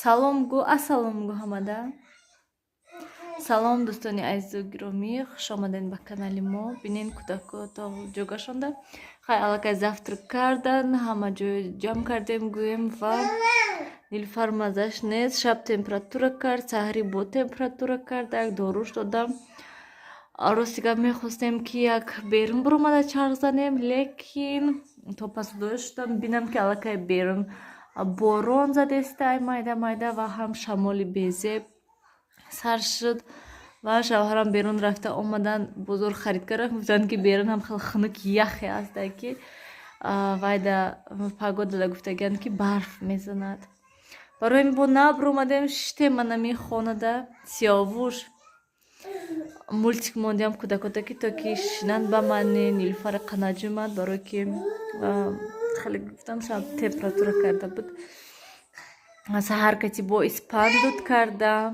Салом гӯ, ассалом гӯ ҳамада. Салом, дӯстони азизу гиромӣ, хуш омадед ба канали мо. Бинен, кӯдако то ҷогашонда. Хай, аллакай завтрак кардан, ҳама ҷой ҷамъ кардем гӯем ва Нилуфар маззаш нест. Шаб температура кард, саҳарӣ бо температура кард, як доруш додам. Рости гап, мехостем, ки як берун биромада чарх занем, лекин то пасудоя шудам, бинам, ки аллакай берун борон задестай майда майда ва ҳам шамоли безеб сар шуд ва шавҳарам берун рафта омадан, бозор харид кардан, гуфтанд, ки берун ҳам хеле хунук, яхе ҳастай, ки вайда погодада гуфтагианд, ки барф мезанад. Барои ҳамин бо набромадем, шиштем манами хонада. Сиёвуш мультик мондиам кӯдакота, ки то ки шинанд ба мани Нилуфари қанаҷумад, барое ки хеле гуфтам, шаб температура карда буд. Саҳар кати бо испанд дуд кардам,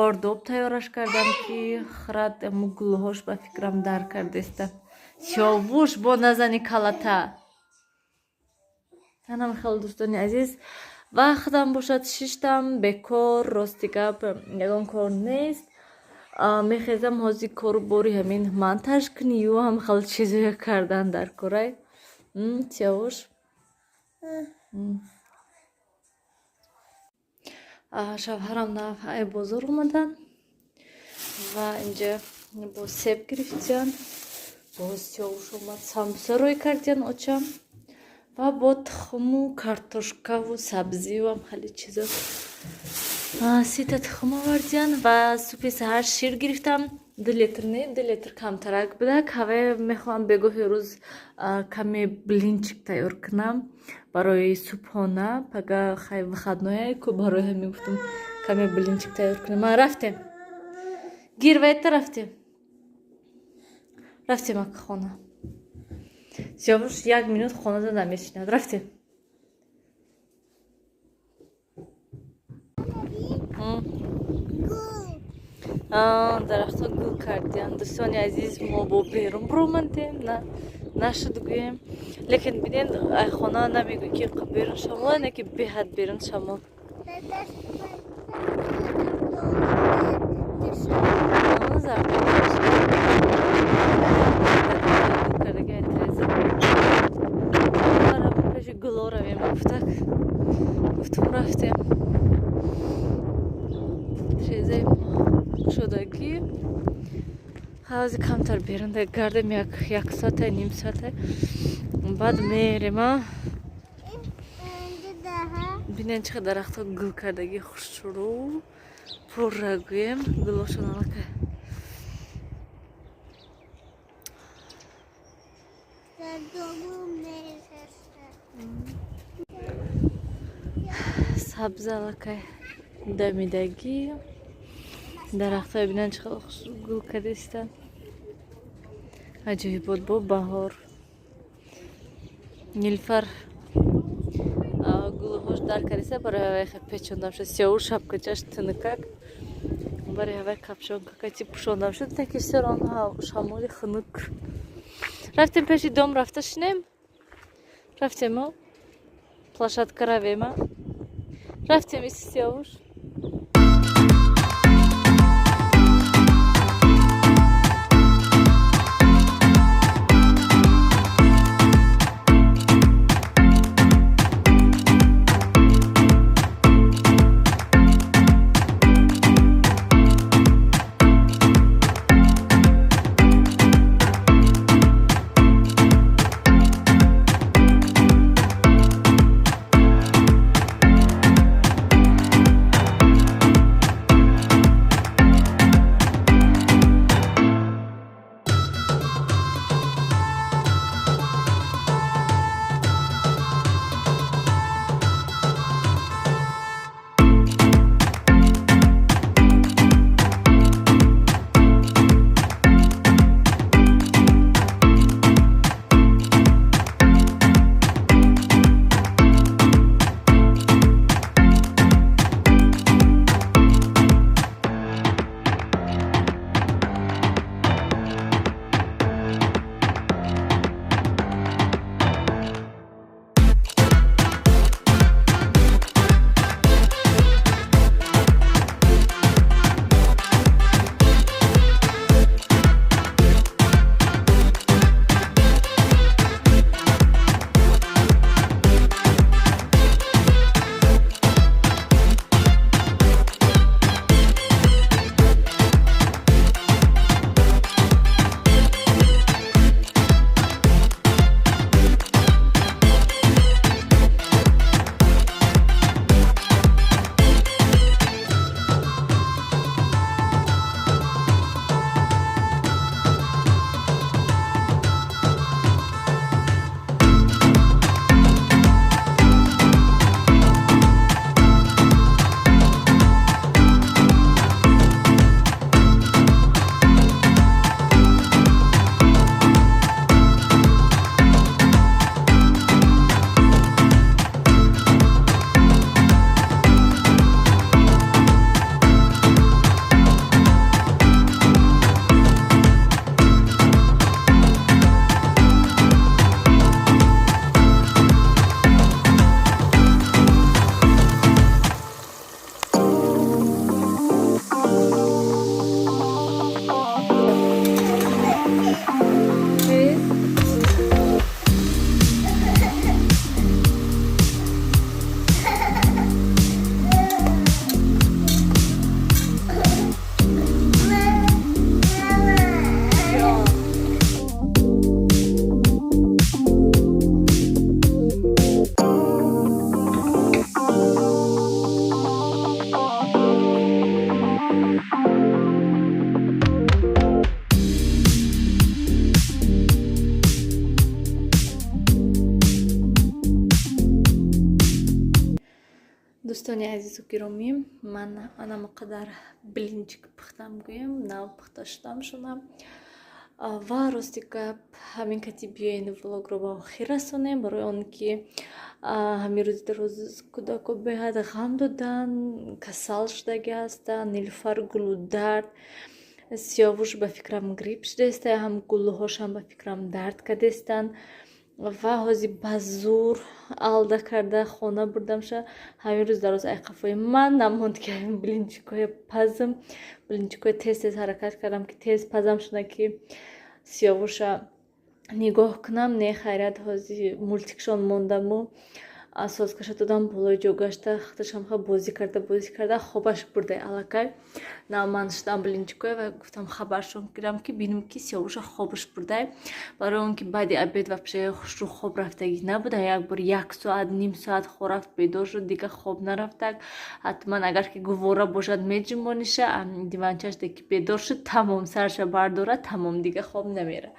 ордоб тайёраш кардам, ки хӯрад. Гулҳош ба фикрам дар кардеста. Сиёвуш, бо назани калата. Анам хеле, дӯстони азиз, вақтам бошад, шиштам бекор. Рости гап, ягон кор нест. Мехезам, ҳозир кору бори ҳамин монтаж кунию ҳам хеле чизое кардан дар корай. Сиёвуш, шавҳарам нав ай бозор омаданд ва инҷа бо себ гирифтиянд, боз сиёвуш омад, самбуса рӯй кардиян очам ва бо тухму картошкаву сабзивам хеле чизо, сита тухм овардиян. Ва субҳи саҳар шир гирифтам, 2 литр, не, 2 литр камтарак будак. Ҳаве мехоҳам бегоҳи рӯз каме блинчик тайёр кунам барои субҳона. Пага хай выходной ку, барои ҳамин гуфтам, каме блинчик тайёр кунам. Ма рафтем, гир вайта, рафтем, рафтем ака хона. Сиёвуш як минут хонада намешинад. Рафтем. Дарахтҳо гул кардиянд. Дӯстони азиз, мо бо берун биромадем, нашуд гӯем, лекин бинед, ай хона намегӯй, ки берун шамол, не ки беҳад берун шамол. Пеши гуло равем, гуфтак гуфтум, рафтем. Трезаи шудагӣ. Ҳози камтар берун гардем, як соата, ним соата, баъд мерем. А бинен, чӣ қадар дарахтҳо гул кардагӣ, хушрӯ, пурра гӯем, гулошон аллакай. Сабз аллакай дамидагӣ. Дарахтҳое бинан, чӣ қадар хушрӯ гул кардистанд. Аҷоибот бо баҳор. Нилфар гулҳош дар кардиста, барои ҳавай печондам шуд. Сиёвуш шапкачаш тунукак, барои ҳавай капшонка кати пӯшондам шуд, таки всё равно шамоли хунук. Рафтем, пеши дом рафта шинем, рафтемо, площадка равема, рафтем иси. Сиёвуш. Дӯстони азизу гиромӣ, ман анама қадар блинчик пухтам, гӯем, нав пухта шудам шунам. Ва рости гап, ҳамин кати биёен влогро ба охир расонем, барои он ки ҳамин рӯзи дароз кӯдако беҳад ғам додан, касал шудагӣ ҳастанд. Нилуфар гулудард, Сиёвуш ба фикрам грипп шудаеста, ҳам гулуҳошам ба фикрам дард кардестанд. Ва ҳозир ба зур алда карда хона бурдамша. Ҳамин рӯз дароз айқафои ман намонд, ки блинчикҳоя пазм. Блинчикҳои тез тез ҳаракат кардам, ки тез пазам шуда, ки Сиёвуша нигоҳ кунам. Не, хайрият, ҳозир мультикшон мондаму соскаша додам болои ҷогашта, худашам бозӣ карда, бозӣ карда, хобаш бурда аллакай. На, ман шудам блинчикҳоя ва гуфтам, хабаршон гирам, ки бинам, ки Сиёвуша хобаш бурдай, барои он ки баъди обед вообще хушрӯ хоб рафтагӣ набуда. Як бор як соат, ним соат рафт, бедор шуд, дига хоб нарафтак. Ҳатман агар ки гувора бошад, меҷунбониша диванчашда, ки бедор шуд, тамом, сарша бардорад, тамом, дига хоб намера.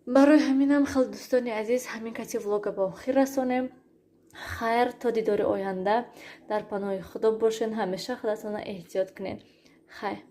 Барои ҳаминам хел, дӯстони азиз, ҳамин кати влога ба охир расонем. Хайр, то дидори оянда, дар паноҳи Худо бошед, ҳамеша худатонро эҳтиёт кунед. Хайр.